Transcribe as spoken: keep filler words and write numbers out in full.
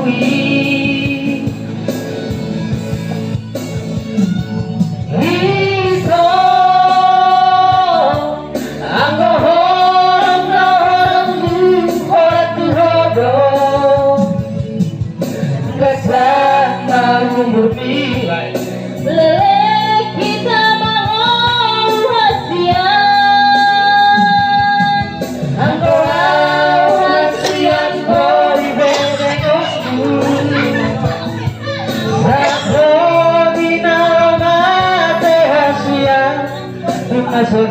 Riso, anggo horong, horong, horong tu hodo. Gasan marumbun nilai. Lele kita mau hasian. Anggo hasian ko di bedengosku. Sako di nama teh hasian. Di maso